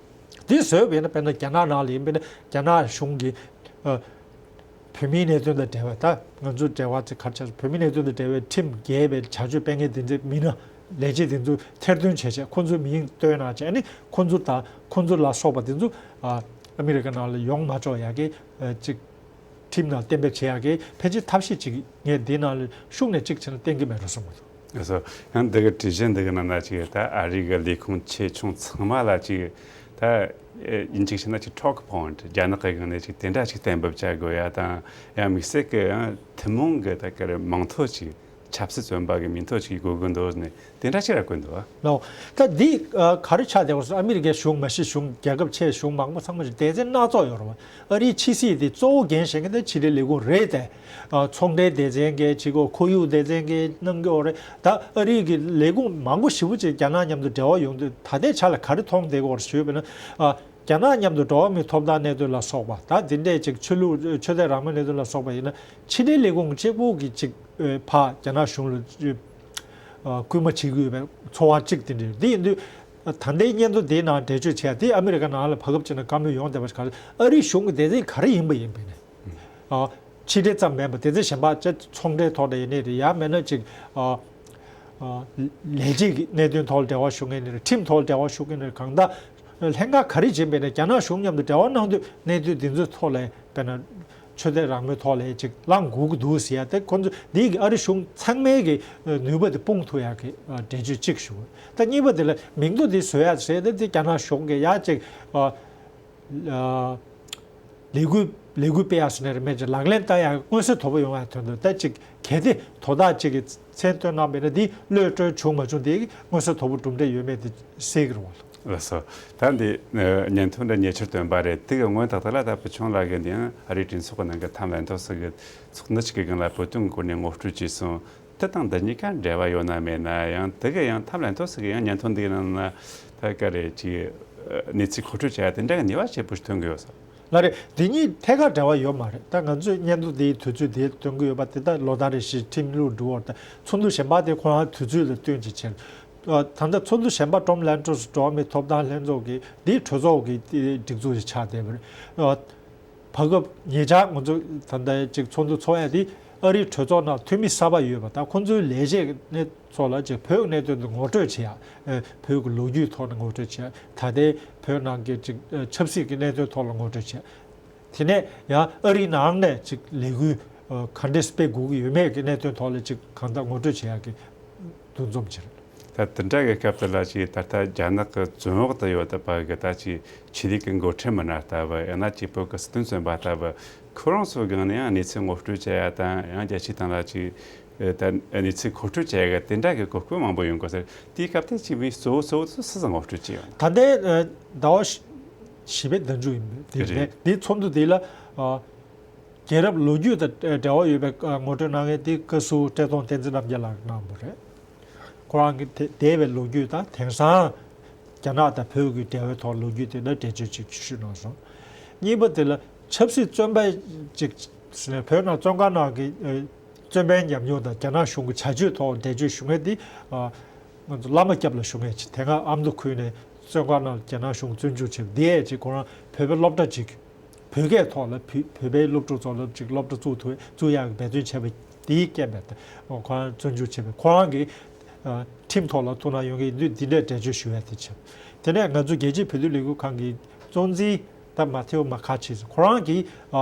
འདི་བཟོས་པས་ན། དཔེར་ན་རྒྱ་ནག་ནང་ལ་ཡིན་པས་ན། རྒྱ་ནག་གཞུང་གིས། ཨ། བོད་མིའི་གནད་དོན་དང་འབྲེལ་བའི། ད་ང་ཚོའི་འབྲེལ་བ་ཚོ་ག་རེ་ཆགས། བོད་མིའི་གནད་དོན་དང་འབྲེལ་བའི་ཁྲིམས་འགལ་བའི་བྱ་སྤྱོད་སྤེལ་མཁན་དེ་ཚོའི་མི་སྣ་ལས་བྱེད་དེ་ཚོ་ཐེར་འདོན་བྱས་བྱས། ཁོང་ཚོའི་མིང་བཏོན་གནང་བྱས། ཨ་ནི་ཁོང་ཚོ་དང་ཁོང་ཚོ་ལ་སོགས་པ་དེ་ཚོ། ཨ། ཨ་མི་རི་ཀ་ནང་ལ་ཡོང་མ་ཆོག་ཡག་གི། ཨ། ཅིག་ཁྲིམས་ནང་གཏན་འབེབས་བྱེད་ཡག་གི་ཕལ་ཆེར་ཐབས་ཤེས་ཅིག་ངས་འདི་ནང་ལ་ཤུགས་ནས་ཅིག་བྱས་ན་བསྟན་གྱི་མེད་འགྲོ་བསམ་གྱི་འདུག། ལགས་སོ། ཡང་འདི་གི་དྲི་བཞོན་འདི་གི་ནང་ན་ཅིག་ད་ཨ་རི་གི་ལས་ཁུངས་ཆེ་ཆུང་ཚང་མ་ལ་ཅིག་ད། ཨེ། ཡིན་གཅིག་བྱས་ན་ཅིག་talk point། རྒྱ་ནག་གི་སྒང་ནས་ཅིག་དེ་འདྲ་ཅིག་གཏན་འབེབས་བྱ་དགོས་ཡ་དང་། ཡང་དམིགས་བསལ་གྱི་ཡང་ཐུན་མོང་གི་ད་ག་རེ་མིང་ཐོ་ཅིག། ཆབ་སྲིད་བཙོན་པ་གི་མིང་ཐོ་ཅིག་དགོས་ཀྱི་འདུག་ནས། དེ་འདྲ་ཅིག་ར་བཀོད་འདུག་པ། ལགས། ད་འདི། ཨ། ག་རེ་ཆགས་བསྡད་པ་ཟེར། ཨ་མི་རི་ཀའི་གཞུང་མ་གཞི་གཞུང་རྒྱལ་ཁབ་ཆེ་གཞུང་མང་པོ་ཚང་མ་ཞིག་སྡེ་ཚན་སྣ་ཚོགས་ཡོད་རེད་པ། ཨ་རིའི་ཕྱི་སྲིད་དེ་གཙོ་བོ་འགན་བཞེས་མཁན་དེ་ཕྱི་འབྲེལ་ལས་ཁུངས་རེད་དེ། ཨ། ཚོང་འབྲེལ་སྡེ་ཚན་གྱི་བྱེད་སྒོ། ཁོར་ཡུག་སྡེ་ཚན་གྱི་གནང་གི་ཡོད་རེད། ད་ཨ་རིའི་གི་ལས་ཁུངས་མང་པོ་ཞེ་པོ་ཅིག་རྒྱ་ནག་མཉམ་དུ་འབྲེལ་བ་ཡོང་དུས། ད་ལྟའི་ཆ་ལ་ག་རེ་མཐོང་བསྡད་ཀྱི་ཡོད་རེད་ཞུས་པ་ཡིན་ན། ཨ། རྒྱ་ནག་མཉམ་དུ་འགྲོ་བ་མིའི་ཐོབ་ཐང་གནད་དོན་ལ་སོགས་པ། ད་འདི་འདྲའི་ཅིག་ཆོས་ལུགས་ཆོས་དད་རང་མོས་གནད་དོན་ལ་སོགས་པ་ཡིན་ན། ཕྱི་འབྲེལ་ལས་ཁུངས་གཅིག་པུ་གིས་ཅིག། ཨ། ཕར་རྒྱ་ནག་གཞུང་ལ། ཨ། སྐུལ་མ་བྱེད་ཀྱི་ཡོད་པའི་ཚོར་བ་གཅིག་དེ་འདྲ་ཡོད། དེ་ཡིན་དུས་ད་ལྟའི་སྙན་ཐོ་དེའི་ནང་འགྲེལ་བརྗོད་བྱས་ཏེ། ཨ་མི་རི་ཀ་ནང་ལ་བར་སྐབས་ཅིག་ནས་བཀའ་མོལ་ཡོང་བསྡད་པ་ཞིག་ག་རེ། ཨ་རིའི་གཞུང་གི་སྡེ་ཚན་ག་རེ་ཡིན་པ་ཡིན་པས་ནས། ཨ། ཕྱི་འབྲེལ་ཙམ་མིན་པ། སྡེ་ཚན་གཞན་པ་ཅིག་ཚོང་འབྲེལ་ཐོག་ནས་ཡིན་ནའི་རེད། ཡང་མིན་ན་ཅིག། ཨ། ཨ། ལས་བྱེད་ཀྱི་གནད་དོན་ཐོག་ལ་འབྲེལ་བ་ཞུ་མཁན་ནི་རེད། ཁྲིམས་ཐོག་ལ་འབྲེལ་བ་ཞུ་མཁན་ནི་རེད། གང་ལྟར་ལྷན་ཁག་ག་རེ་ཡིན་པས་ནས་རྒྱ་ནག་གཞུང་མཉམ་དུ་འབྲེལ་བ་གནང་དུས། གནད་དོན་འདི་ཚོའི་ཐོག་ལ། དཔེར་ན་ཆོས་དད་རང་མོས་ཐོག་ལ་ཅིག་བླང་དགོས་ཀྱི་འདུག་ཟེར་ཡ་དེ། ཁོང་ཚོ་འདི་གི་ཨ་རི་གཞུང་ཚང་མའི་གི་ནུས་པ་དེ་སྤུངས་ཐུབ་ཡག་གི། ཨ། འགྲེལ་བརྗོད་གཅིག་ཞུ། ད་གཉིས་པ་དེ་ལ་མིང་ཐོ་འདི་བཟོ་ཡ་ཟེར་ཏེ། འདི་རྒྱ་ནག་གཞུང་གི་ཡ་ཅིག། ཨ། ཨ། ལས་འགུལ་ལས་འགུལ་སྤེལ་ཡ་ཟེར་ནས་རེད། མེད་ཅིག་ལག་ལེན་བསྟར་ཡ་མངོན་གསལ་དོད་པོ་ཡོང་ཡ་དོན་དུ། ད་ཅིག་གལ་ཏེ་དོ་བདག་ཅིག་གིས་མཚན་བཏོན་གནང་བས་ན། འདི་གློད་བཀྲོལ་བྱུང་མ་བྱུང་དེ་མངོན་གསལ་དོད་པོ་གྲུབ་འབྲས་ཡོད་མེད་དེ་གཟིགས་ཀྱི་རེད་པ། ལགས་སོ། ད་འདི། ཨ། སྙན་ཐོ་འདི་ཉེ་ཆར་བཏོན་པ་རེད། དེ་གི་སྔོན་ཏག་ཏག་ལ་ད་བུ་ཆུང་ལགས་ཀྱིས་འདི་ཡང་ཨ་རིའི་གྲོས་ཚོགས་ཀྱི་ནང་གི་མཐའ་མ་ལྷན་ཚོགས་སུ་གི་ཚོགས་འདུ་ཞིག་གི་སྒང་ལ་བོད་དོན་སྐོར་ནས་ངོ་སྤྲོད་བྱས་སོང་། དེ་དང་འདི་གཉིས་ཀ་འབྲེལ་བ་ཡོད་ན་མེད་ན། ཡང་དེ་གི་ཡང་མཐའ་མ་ལྷན་ཚོགས་སུ་གི་ཡང་སྙན་ཐོ་འདིའི་ནང་ན་ད་ག་རེ་ཅིག་གནས་ཚུལ་མཁོ་སྤྲོད་བྱ་ཡ་དེ་འདྲ་གི་ནུས་པ་ཆེ་པོ་ཞིག་ཐོན་གི་ཡོད་ས། ལགས་རེད། འདི་གཉིས་ཐད་ཀར་འབྲེལ་བ་ཡོད་མ་རེད། ད་ང་ཚོས་སྙན་ཐོ་འདིའི་དུས་ཚོད་དེ་སྟོན་གི་ཡོད་པ་དེ། ད་ལོ་ལྟར་རེ་བཞིན་ཁྲིམས་ལུགས་འགྲོ་བར། ད་ཚོགས་འདུ་གཞན་པ་དེ་ཁོ་རང་དུས་ཚོད་ལ་བསྟུན་ཅིག་བྱས། ཨ། ད་ལྟ་ཚོགས་འདུ་གཞན་པ་ཀྲོམ་ལན་ཀྲོས་སུ་འགྲོ་བ་མིའི་ཐོབ་ཐང་ལྷན་ཚོགས་ཀྱི་འདིའི་གྲོས་ཚོགས་ཀྱི་སྒྲིག་འཛུགས་ཤིག་ཆགས་བསྡད་པ་རེད། ཨ། བར་སྐབས་ཉེ་ཆར་ང་ཚོ་ད་ལྟ་ཅིག་ཚོགས་འདུ་ཚོགས་ཡ་དེ། ཨ་རིའི་གྲོས་ཚོགས་ནང་འཐུས་མི་གསར་པ་ཡོད་པ་དང་། ཁོང་ཚོའི་ལས་བྱེད་ནས་ཚོ་ལ་ཅིག་བོད་གནད་དོན་དུ་ངོ་སྤྲོད་བྱེད་ཡ། ཨ། བོད་ཀྱི་ལོ་རྒྱུས་ཐོག་ནས་ངོ་སྤྲོད་བྱེད་ཡ། ད་ལྟའི་བོད་ནང་གི་ཅིག། ཨ། ཆབ་སྲིད་ཀྱི་གནད་དོན་ཐོག་ལ་ངོ་སྤྲོད་བྱེད་ཡ། དེ་ནས་ཡང་ཨ་རིའི་ནང་ནས་ཅིག་ལས་འགུལ། ཨ། ག་འདྲས་སྤེལ་དགོས་ཀྱི་ཡོད་མེད་ཀྱི་གནད་དོན་ཐོག་ལ་ཅིག་གང་ལྟར་ངོ་སྤྲོད་བྱེད་ཡག་གི་འདུ་འཛོམས་ཅིག་རེད། ད་དེ་འདྲ་གི་སྐབས་དེ་ལ་ཅིག་ད་ལྟ་རྒྱ་ནག་གི་བཙོན་འོག་ཏུ་ཡོད་པ་གི་ད་ཅིག་ཆོས་ལུགས་ཀྱི་འགོ་ཁྲིད་མི་སྣ་ལྟ་བུ། ཡང་ན་ཅིག་བོད་ཀྱི་སྲིད་དོན་བཙོན་པ་ལྟ་བུ། ཁོ་རང་ཚོའི་སྒང་ནས་ཡང་གནས་ཚུལ་ངོ་སྤྲོད་བྱེད་ཡ་དང་། ཡང་རྒྱལ་སྤྱིའི་སྟེང་ལ་ཅིག། ཨ། ད་གནས་ཚུལ་མཁོ་སྤྲོད་བྱེད་ཡ་གི་དེ་འདྲ་གི་གོ་སྐབས་མང་པོ་ཡོང་གི་ཟེར། དེའི་སྐབས་དེ་ཅིག་མི་གཙོ་བོ་གཙོ་བོ་ཚོ་སུ་ཚོ་ངོ་སྤྲོད་བྱེད་ཡོད་ན། ད་ལྟའི། ཨ། ཟླ་བ་བཞི་པའི་ཟླ་མཇུག་ཡིན་པས། དེ་རེད། རེད། དེའི་ཚོགས་འདུ་དེ་ལ། ཨ། རྒྱལ་རབས་ལོ་རྒྱུས་དང་འབྲེལ་བ་ཡོད་པའི་ངོ་སྤྲོད་གནང་མཁན་དེ་བཀའ་ཟུར་བཀྲས་མཐོང་བསྟན་འཛིན་རྣམ་རྒྱལ་ལགས་གནང་བ་རེད། ཁོ་རང་གི་དེ་འདས་པའི་ལོ་རྒྱུས་དང་དེང་སང་རྒྱ་ནག་དང་བོད་ཀྱི་འབྲེལ་བའི་ཐོག་ལོ་རྒྱུས་དེ་ལ་འགྲེལ་བརྗོད་ཅིག་ཞུས་གནང་སོང་། གཉིས་པ་དེ་ལ་ཆབ་སྲིད་བཙོན་པ་ཅིག་བོད་ནང་བཙོན་ཁང་ནང་གི་ཨ་བཙོན་པའི་ཉམས་མྱོང་དང་རྒྱ་ནག་གཞུང་གི་བྱ་སྤྱོད་ཐོག་འགྲེལ་བརྗོད་ཞུ་མཁན་དེ་ཨ་ང་ཚོ་བླ་མ་སྐྱབས་ལ་ཞུ་མཁན་ཅིག་དེ་སྔ་ཨ་མདོ་ཁུལ་ནས་བཙོན་ཁང་ནང་རྒྱ་ནག་གཞུང་བཙོན་འཇུག་བྱས་པ་དེ་ཡས་ཅིག་ཁོ་རང་བོད་པའི་སློབ་གྲྭ་ཅིག་བོད་སྐད་ཐོག་ལ་བོད་བོད་པའི་སློབ་ཕྲུག་ཚོ་ལ་ཅིག་སློབ་གྲྭ་བཙུགས་ཐུབ་བཙུགས་ཡག་གི་འབད་བརྩོན་བྱས་པ་དེའི་རྐྱེན་པས་ད་ཁོ་རང་བཙོན་འཇུག་བྱས་པས་ཁོ་རང་གི་ཨ་ཁྲིམས་ཐོག་ལ་ཐུགས་སྣང་ཡོད་མཁན་ཡིན་དུས་འདི་འདྲའི་འགྲེལ་བརྗོད་ཞུ་ཡ་དེ་བྱས། དེ་ནས་ང་ཚོ་རྒྱལ་སྤྱིའི་བོད་དོན་ལས་འགུལ་ཁང་གི་གཙོ་འཛིན་ད་མ་ཐེའོ་མ་ཁ་ཆེ་ཁོ་རང་གིས་ཨ་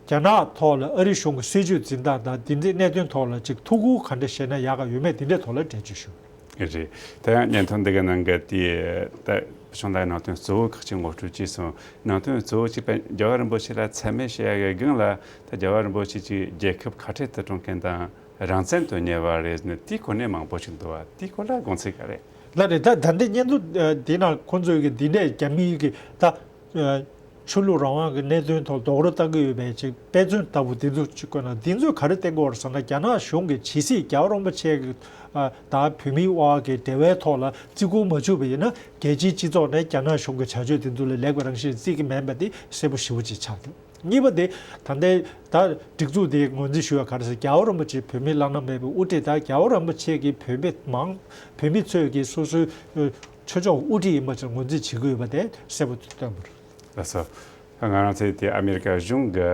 རྒྱ་ནག་ཐོག་ལ་ཨ་རི་གཞུང་གི་སྲིད་བྱུས་འཛིན་སྟངས་དང་འདི་འདྲའི་གནད་དོན་ཐོག་ལ་ཅིག་ཐུགས་ཁུར་ག་འདྲ་བཞེས་ན་ཡག་ག་ཡོད་མེད་འདི་འདྲའི་ཐོག་ལ་འགྲེལ་བརྗོད་ཞུ། རེད། ད་ཡང་བརྙན་ཐུང་འདི་གི་ནང་གི་དེ་ད་བུ་ཆུང་ལགས་ནང་དོན་གཙོ་བོ་ཁག་ཅིག་ངོ་སྤྲོད་བྱས་སོང་། ནང་དོན་གཙོ་བོ་གཅིག་པ་རྒྱལ་བ་རིན་པོ་ཆེ་ལ་མཚན་སྨད་བྱེད་ཡ་གི་སྒང་ལ་ད་རྒྱལ་བ་རིན་པོ་ཆེ་གཅིག་རྒྱལ་ཁབ་ཁ་བྲལ་དུ་གྲོངས་མཁན་དང་རང་བཙན་དོན་གཉེར་བ་རེད་ཟེར་ནས་དེའི་སྐོར་ནས་མང་པོ་ཞིག་འདུག་བ། དེའི་སྐོར་ལ་དགོངས་ཚུལ་ག་རེ། ལགས་རེད། ད་ད་ལྟའི་བརྙན་ཐུང་འདི་ནང་ཁོང་ཚོས་གི་འདི་འདྲས་རྒྱ་མིའི་གི་ད་ཆོས་ལུགས་རང་དབང་གི་གནད་དོན་ཐོག་རྡོག་རོལ་བཏང་གི་ཡོད་པའི་ཅིག་དཔེ་མཚོན་ལྟ་བུ་འདི་ཚོ་ཅིག་བཀོད་ན་འདི་ཚོས་ག་རེ་བསྟན་གྱི་ཡོད་རེད་ཟེར་ན་རྒྱ་ནག་གཞུང་གིས་ཇི་སྲིད་རྒྱལ་བ་རིན་པོ་ཆེ་གི་ཨ་དང་བོད་མིའི་དབར་གྱི་འབྲེལ་བའི་ཐོག་ལ་བརྩི་བཀུར་མ་བྱུང་བ་ཡིན་ན་རྒྱལ་སྤྱིའི་སྤྱི་ཚོགས་ནས་རྒྱ་ནག་གཞུང་གི་བྱ་སྤྱོད་འདི་ཚོ་ལ་ལེགས་པའི་རང་བཞིན་བརྩི་གི་མེད་པ་དེ་གསལ་པོ་ཞེ་པོ་ཅིག་ཆགས་འདུག་གཉིས་པ་དེ་ད་ལྟའི་ད་སྒྲིག་འཛུགས་དེའི་ངོས་འཛིན་ཞུ་བ་ག་རེ་ཟེར་རྒྱལ་བ་རིན་པོ་ཆེ་བོད་མི་བླ་ན་མེད་པའི་དབུ་ཁྲིད་དང་རྒྱལ་བ་རིན་པོ་ཆེ་གིས་བོད་མི་མང་བོད་མི་ཚོས་ཀྱི་སོ་སོའི་ཆོས་ཕྱོགས་དབུ་ཁྲིད་ཡིན་པ་ཅིག་ངོས་འཛིན་བྱེད་དགོས་པ་དེ་གསལ་པོ་བཏོན་པ་རེད། ལགས་སོ། ང་རང་ཚོས་དེ་ཨ་མེ་རི་ཀ་གཞུང་གི་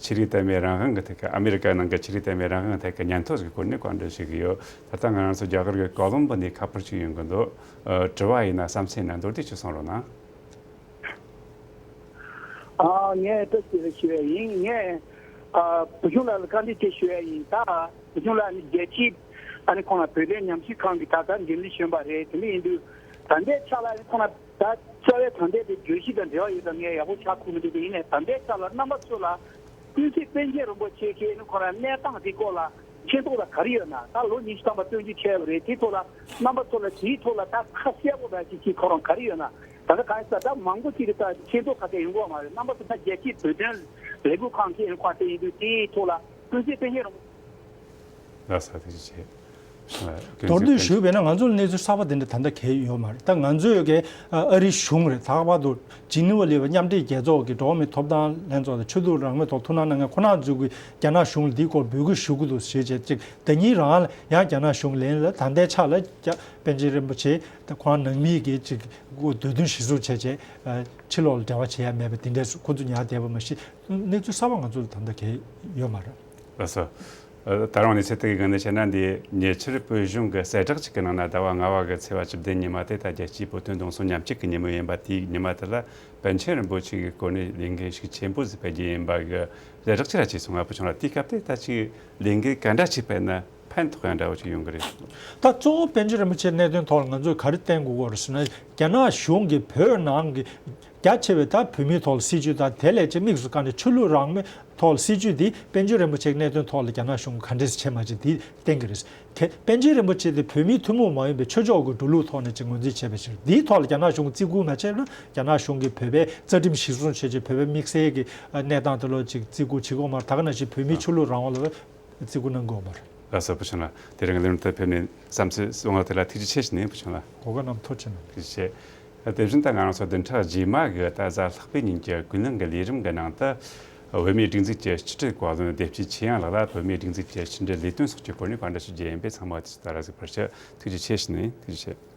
ཆོས་རིག་དད་མོས་རང་དབང་གི་ཐད་ཀྱི་ཨ་མེ་རི་ཀ་ནང་གི་ཆོས་རིག་དད་མོས་རང་དབང་གི་ཐད་ཀྱི་སྙན་ཐོ་ཞིག་སྐོར་ནས་བཀའ་འདྲི་ཞུ་གི་ཡོད། ད་ལྟ་ང་རང་ཚོ་རྒྱ་གར་གྱི་ཀོ་ལོམ་བོ་ནས་ཁ་པར་ཞིག་ཡོང་གི་འདུག་ཨ་དྲི་བ་ཡིན་ན་བསམ་ཚུལ་ཡིན་ན་མདོར་བསྡུས་ཅིག་གསུང་རོགས་གནང་། ཨ་ངས་ད་ཅི་ཞུ་ཡ་ཡིན། ངས་ཨ་བུ་ཆུང་ལགས་ལ་བཀའ་འདྲི་ཅིག་ཞུ་ཡ་ཡིན། ད་བུ་ཆུང་ལགས་ནི་རྒྱལ་སྤྱིའི་ཨ་ནི་ཁོང་ལ་བོད་དོན་ཉམས་ཞིབ་ཁང་གི་ད་ལྟ་འགན་འཛིན་གཞོན་པ་རེད། དེ་འདྲ་ཡིན་དུས་ད་ལྟའི་ཆ་ལ་ཨ་ནི་ཁོང་ལ་ད་རྩ་བའི་ད་ལྟའི་དེ་བརྗོད་གཞི་དང་འབྲེལ་བ་ཡོད་དམ་ངས་ཡག་པོ་ཆགས་ཐུབ་མི་འདུག་དེ་ཡིན་ནའི་ད་ལྟའི་ཆ་ལ་རྣམ་པ་ཚོ་ལ་ཀུན་གཟིགས་པཎ་ཆེན་རིན་པོ་ཆེ་གིས་ཨ་ནི་ཁོང་རང་གནས་སྟངས་དེ་སྐོར་ལ་མཁྱེན་རྟོགས་ལ་ག་རེ་ཡོད་ན། ད་ལོ་ཉི་ཤུ་ཐམ་པ་བཙོན་འཇུག་བྱས་པ་རེད། དེ་ཐོག་ལ་རྣམ་པ་ཚོ་ལ་དེའི་ཐོག་ལ་ད་ཁ་གསལ་པོ་འདྲ་ཞིག་ཅིག་ཁོ་རང་ག་རེ་ཡོད་ན། ད་ལྟ་གང་ཡིན་ཟེར་ད་མང་པོ་ཅིག་གིས་ད་མཁྱེན་རྟོགས་ཁ་གསལ་ཡོང་གི་ཡོད་མ་རེད། རྣམ་པ་ཚོ་ད་རྒྱལ་སྤྱིའི་བོད་དོན་ལས་འགུལ་ཁང་གི་ཨེན་ཁོ་དེ་ཡིན་དུས་དེའི་ཐོག་ལ་ཀུན་གཟིགས་པཎ་ཆེན་རིན་པོ། ལགས་སོ། ཐུགས་རྗེ་ཆེ། མདོར་བསྡུས་ཞུས་པས་ན་ང་ཚོ་ལ་གནས་ཚུལ་གསར་པ་དེ་འདྲ་ད་ལྟ་གང་ཡང་ཡོད་མ་རེད། ད་ང་ཚོས་ཀྱི་ཨ་རིའི་གཞུང་རེད། ད་བར་དུ་ཇི་ནི་ཝ་ལ་ཡོད་པའི་མཉམ་འབྲེལ་རྒྱལ་ཚོགས་ཀྱི་འགྲོ་བ་མིའི་ཐོབ་ཐང་ལྷན་ཚོགས་དང་ཆོས་དད་རང་མོས་ཐོག་ཐུགས་སྣང་གནང་མཁན་ཁོང་རྣམ་ཚོས་ཀྱིས་རྒྱ་ནག་གཞུང་ལ་འདིའི་སྐོར་འབོད་སྐུལ་ཞུ་གི་འདུག་ཞེས་བྱས་ཅིག་ཟླ་ཉིན་རང་ལ་ཡང་རྒྱ་ནག་གཞུང་ལ་ལན་ལ་ད་ལྟའི་ཆ་ལ་རྒྱ་པཎ་ཆེན་རིན་པོ་ཆེ་ད་ཁོང་ནང་མིའི་གི་ཅིག་འདོད་འདུན་གཞིར་བཟུང་བྱས་བྱས་ཕྱི་ལོགས་ལ་འབྲེལ་བ་བྱེད་ཡ་མེད་པ་དེ་འདྲས་སུ་ཁོ་ཚོ་ཉར་བསྡད་པ་མ་གཞི་གནས་ཚུལ་གསར་པ་ང་ཚོ་ལ་ད་ལྟ་གང་ཡང་ཡོད་མ་རེད། ལགས་སོ། ད་རུང་གནས་ཚུལ་དེ་གའི་སྒང་ནས་བཤད་ན། འདི་ཉེ་ཆར་བོད་གཞུང་གི་གསལ་བསྒྲགས་ཅིག་གི་ནང་ན་ཟླ་བ་ལྔ་པ་གི་ཚེས་པ་བཅུ་བདུན་ཉི་མ་དེ་ད་རྒྱལ་སྤྱིའི་བོད་དོན་རྡུང་སོལ་ཉམས་བཅོས་ཀྱི་ཉིན་མོ་ཡིན་པ། དེའི་ཉི་མ་དེ་ལ་པཎ་ཆེན་རིན་པོ་ཆེ་གི་སྐོར་ནས་ལས་འགུལ་ཤུགས་ཆེན་པོ་ཞིག་སྤེལ་རྒྱུ་ཡིན་པ་གི་གསལ་བསྒྲགས་ཅིག་ར་བྱས་སོང་། ང་བུ་ཆུང་ལགས་དེའི་སྐབས་དེ་ད་ཅིག་ལས་འགུལ་ག་འདྲ་ཞིག་སྤེལ་ན་ཕན་ཐོགས་ཡ་འདྲ་བོ་ཅིག་ཡོང་གི་རེད། ད་གཙོ་བོ་པཎ་ཆེན་རིན་པོ་ཆེའི་གནད་དོན་ཐོག་ལ་ང་ཚོས་ག་རེ་བསྟན་དགོས་ཀྱི་ཡོད་རེད་ཟེར་ན། རྒྱ་ནག་གཞུང་གིས་བོད་ནང་གི་རྒྱ་ཆེ་བའི་ད་བོད་མིའི་ཐོག་ལ་སྲིད་བྱུས་དང་དེ་ལས་ཅིག་དམིགས་སུ་བཀར་ནས་ཆོས་ལུགས་རང་མོས་ཐོག་ལ་སྲིད་བྱུས་འདི་པཎ་ཆེན་རིན་པོ་ཆེའི་གནད་དོན་ཐོག་ལ་རྒྱ་ནག་གཞུང་གིས་ག་འདྲས་བྱས་མ་བྱས་འདི་བསྟན་གྱི་རེད། ཁེ་པཎ་ཆེན་རིན་པོ་ཆེ་དེ་བོད་མིའི་ཐུན་མོང་མ་ཡིན་པའི་ཆོས་ཕྱོགས་ཀྱི་འགྲོ་ལུགས་ཐོག་ནས་ཅིག་ངོས་འཛིན་བྱས་པའི་ཕྱིར། འདིའི་ཐོག་ལ་རྒྱ་ནག་གཞུང་གིས་བརྩི་བཀུར་མ་བྱས་ན་རྒྱ་ནག་གཞུང་གིས་བོད་པའི་རྩ་ཁྲིམས་གཞིར་བཟུང་བྱས་བྱས་བོད་པའི་དམིགས་བསལ་གྱི་གནས་སྟངས་དེ་ལ་ཅིག་བརྩི་བཀུར་བྱེད་ཀྱི་ཡོད་མ་རེད། ད་ག་ནང་བཞིན་བོད་མིའི་ཆོས་ལུགས་རང་དབང་ལ་བརྩི་བཀུར་གནང་གི་ཡོད་མ་རེད། ལགས་སོ། བུ་ཆུང་ལགས། དེ་རིང་ལམ་དུ་ཕེབས་ནས་བསམ་ཚུལ་གསུང་བ་དེ་ལ་ཐུགས་རྗེ་ཆེ་ཞུ་ནས། བུ་ཆུང་ལགས། གོ་སྐབས་གནང་ཐུགས་རྗེ་ཆེ་གནང་། ཐུགས་རྗེ་ཆེ། དེ་བཞིན་ད་ང་རང་ཚོ་བདུན་ཕྲག་རྗེས་མ་གི་ད་གཟའ་ལྷག་པའི་ཉིན་གྱི་ཀུན་གླེང་གི་ལས་རིམ་གྱི་ནང་དུ་བོད་མིའི་སྒྲིག་འཛུགས་ཀྱི་ཕྱི་དྲིལ་བཀའ་བློན་བདེ་སྐྱིད་ཆོས་དབྱངས་ལགས་ལ་བོད་མིའི་སྒྲིག་འཛུགས་ཀྱི་ཕྱི་འབྲེལ་ལས་དོན་སོགས་ཀྱི་སྐོར་ནས་བཀའ་འདྲི་ཞུ་རྒྱུ་ཡིན་པས་ཚང་མ་དུས་ཚོད་ལ་གཟིགས་པར་ཞུ། ཐུགས་རྗེ་ཆེ་ཞུ་ནས། ཐུགས་རྗེ་ཆེ།